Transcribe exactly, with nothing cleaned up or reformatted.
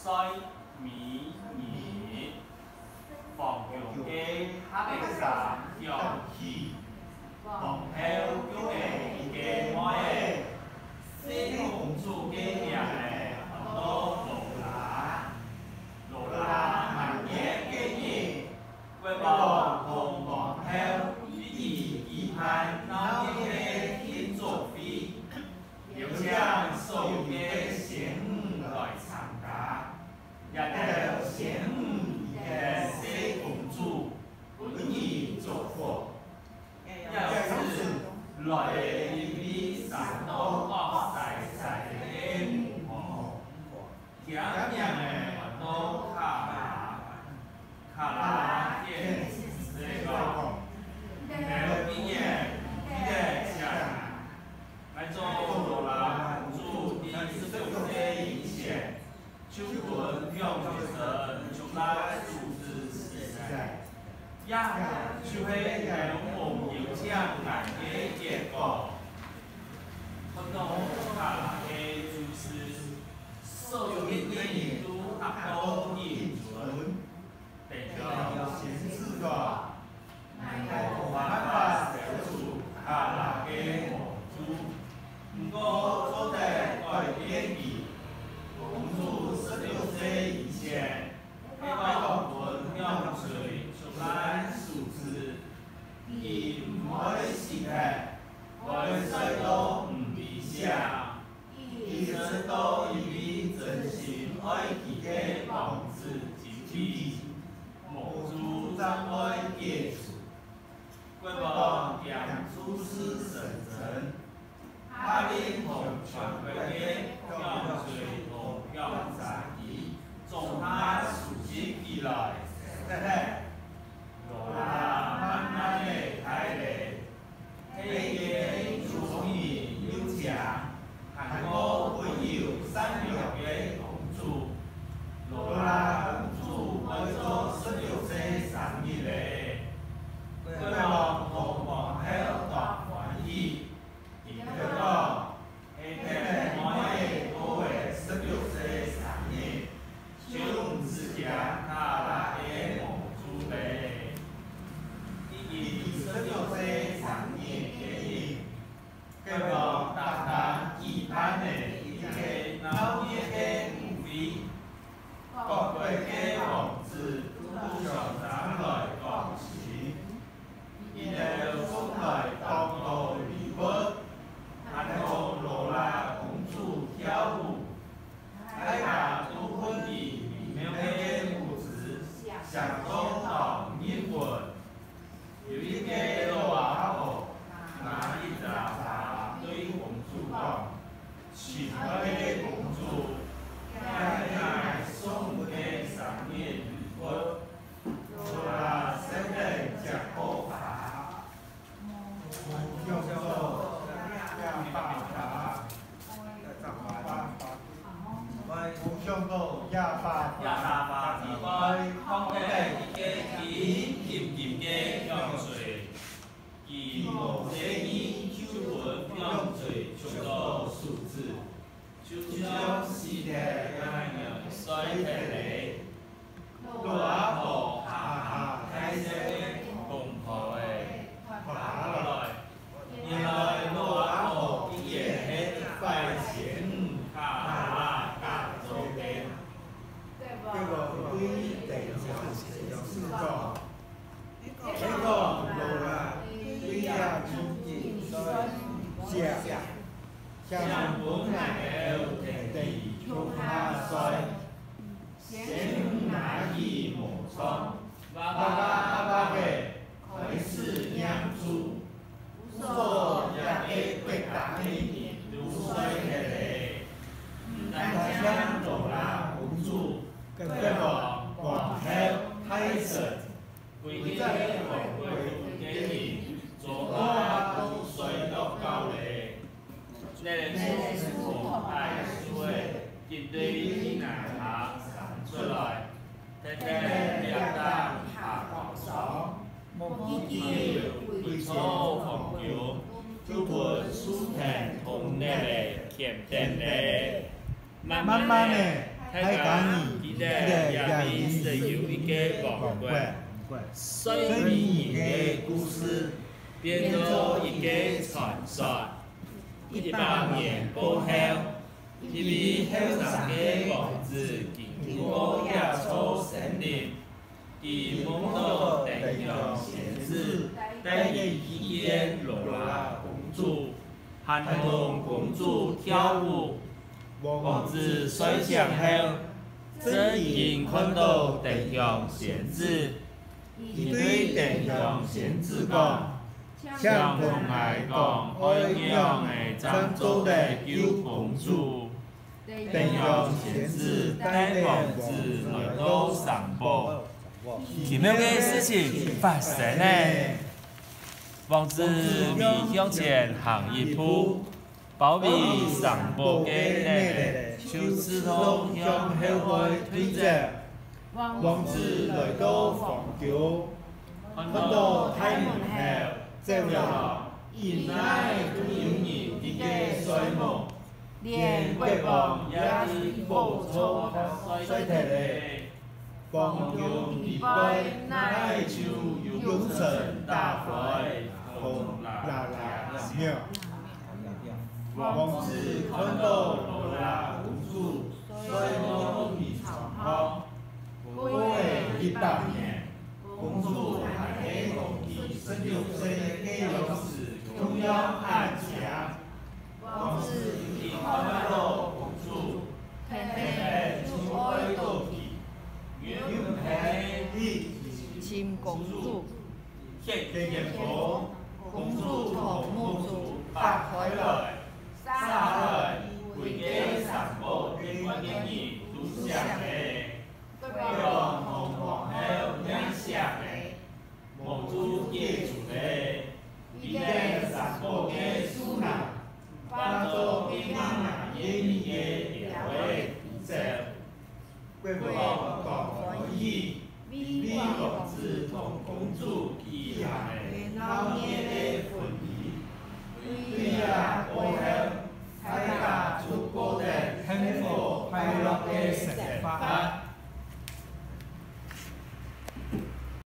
睡美人，皇宮个客廳響起，皇后叫了一个妹仔，細公主个名仔安到勞拉。勞拉滿月个日，國王同皇后一起舉辦鬧熱个慶祝會。 邀請所有个仙女來參加，這兜仙女見細公主，分佢祝福。這時，來了一位生到惡衰衰个女巫，厥名仔安到卡拉。卡拉見先生講：「你兜今年幾多歲啊？」 𠊎做勞拉公主第十六歲以前，就分向日神出來處死死仔。這就係𠊎攏無邀請𠊎个結果。看到卡拉个處死，所有个人都嚇到緊顫。 等到先生講：「𠊎無辦法消除卡拉个魔咒，毋過做得改變佢。」公主十六歲以前，係會當分風吹出來處死，佢毋會死忒，會衰到毋理想。 佢直到一位真心愛佢个王子親近，魔咒正會解除。國王點咒誓成真，下令同全國个香水同香茶機總下收集起來。勞拉慢慢仔大咧， 係一個聰明又靚，還過溫柔善良个公主。勞拉公主愛做十六歲生日咧，國王同皇后當歡喜。佢兜講：「係𠊎兜妹仔過了十六歲生日， 就毋使驚卡拉个魔咒咧。」一月十六歲生日該日，國王特登舉辦了一個鬧熱个舞會，各國个王子都相爭來講情。 佢兜送來當多禮物，還同勞拉公主跳舞，大家都分佢美妙个舞姿，唌到當入魂。有一個老阿婆拿一隻花對公主講：「親愛个公主，這係𠊎送你个生日禮物。」 勞拉笑等接過花。無想到這把花，無想到這把花裡背放等一個金金金个香水。佢無細義就分香水沖到手指。 就像死忒一樣衰忒咧。老阿婆哈哈大笑个公婆仔，看下來，原來老阿婆一眼係壞仙女卡拉假做个。結果對等相思講： 你講勞拉對這金金算假，想分𠊎兜跈佢共下睡。仙女拿起魔杖，哇哇哇哇个開始念咒，所有个國家个人都睡忒咧，毋單淨勞拉公主，國王、皇后、大臣， 歸隻王國肚个人，做到都睡到覺咧。奶奶樹同大樹仔，緊對地泥下生出來，跈等這頂下槓梢，無幾久，歸座皇宮就分樹藤同吶仔囥等咧。 慢慢仔，大大家記得這位係有一個王國，睡美人个故事，變做一個傳說。一百年過後，一位後生个王子經過這座森林， 佢夢到丁香仙子帶佢去見羅拉公主，還同公主跳舞。王子睡醒後，正經看到丁香仙子。佢對丁香仙子講：「請同𠊎講，愛仰仔正做得救公主？」 丁香仙子帶王子來到城堡。奇妙个事情發生了！王子每向前行一步，包圍城堡个泥就自動向後背退走。王子來到房中，看到大門口走廊，院內都有人在該睡目。 連國王也係無坐煞睡忒了。房中裡背泥就湧成大海，風啦啦聲。王子看到羅拉公主睡目在床項，過了一百年，公主還係同佢十六歲个樣子共樣恁靚。 王子一看到公主，肯定就愛著佢，又毋係去尋公主。結果，公主同目珠擘開來，撒開，歸個城堡頂高个人都醒了。國王同皇后也醒了。 目珠解除了，佢兜城堡个樹林化做該馬牙个人个尞个地走。國王講歡喜，